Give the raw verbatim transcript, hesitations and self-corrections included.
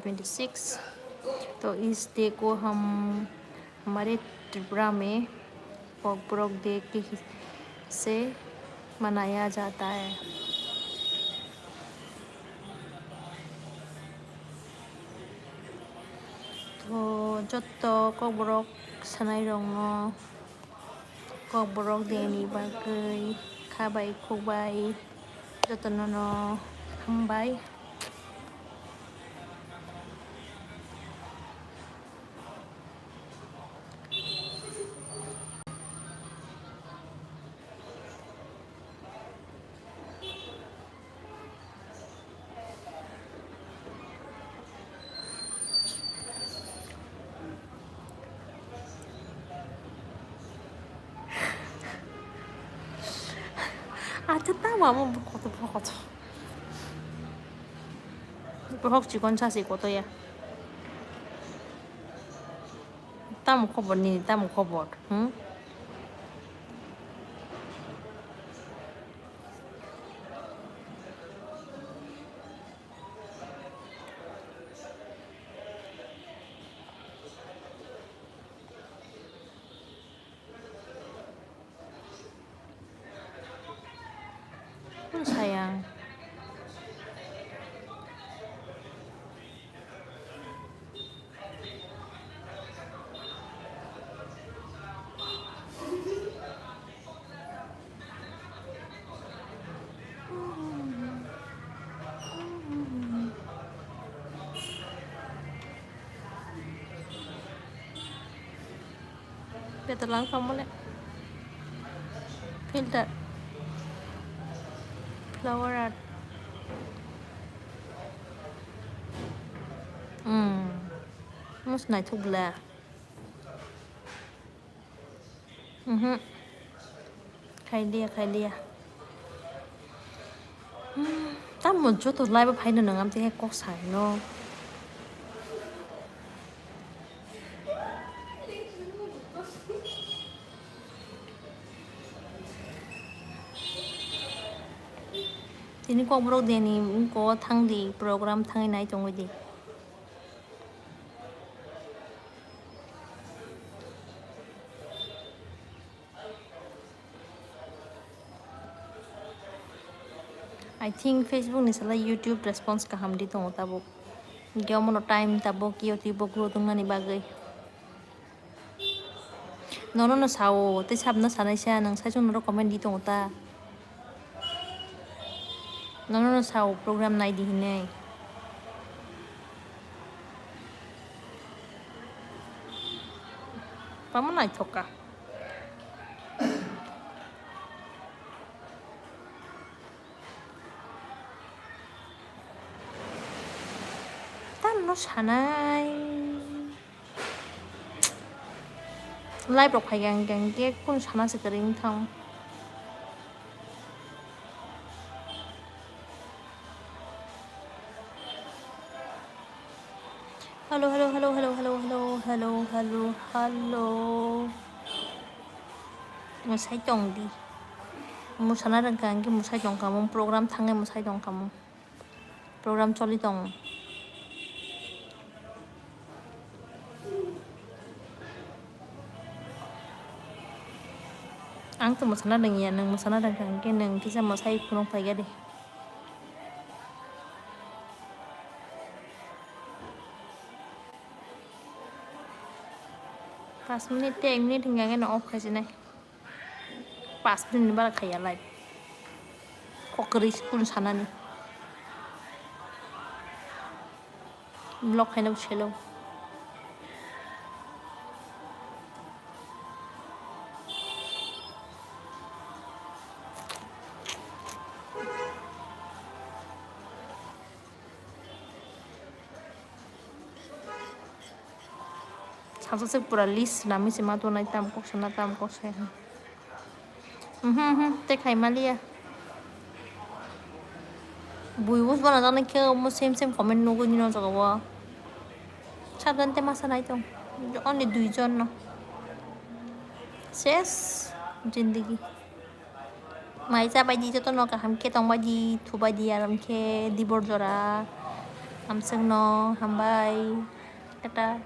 Twenty six। तो इस डे को हम हमारे त्रिपुरा में कोकबोरोक डे के से मनाया जाता है। तो जत्तो Kokborok sanairokno Kokborok deni bagwi kha bai khuk bai jotono no hambai. Acha tamo amo koto koto. Bohok chikon sasi koto ya. Tamo khobor nini, tamo khobor? Hmm? Sayang. Better lang tamo le. Filter. Flower art. Hmm. Mus naithok bla. Mhm. Khai dia, khai dia. Hmm, tamo joto live o phaino nang amtwi hai kok sai no. Tini kokborok deni wngko thangdi program thangwi nai tongwi di. I think Facebook ni sala YouTube response kaham di tongo tabuk. Hinkhe omono time tabuk YouTube o grow tongnani bagwi. Nono no sao, tei sabno sanaisa, nwng saichung norok comment di tongo ta. Nono no sao program nai di hinwi. Tamo naithok kha. Tamo no sanai. Live rok phai kha hwnkhe, hwnkhe kunu sana se kwrwi wngthang. Hello, hello, hello. Mwsai tong di. Mwsana rwngkha hwnkhe mwsai tongkha mung, program thangwi mwsai tongkha mung. Program choli tongo. Ang to mwsana rwngya, nwng mwsana rwngkha hwnkhe nwng kisa mwsai phunuk phaikha de. Pas minute tei ek minute hwnkhe no off khaijinai. Pas minute ni bara khaiya live. Kok kwrwi se kunu sanani. Vlog khaina selo. Sajak se pura list swnamwi se ma tongnai, tam kok sana, tam kok se. Mhm, mhm, tei khai maliya. Bui bus bana jaknai khe omo same same comment nugwi nini o jaga o. Sadan tei masa nai tong. Only dui jon no. Ses jindagi. Mai cha bai di, joto no kaham khe tong bai di, thu bai di, aram khe dibor jora. Hamswkno hambai. Tata.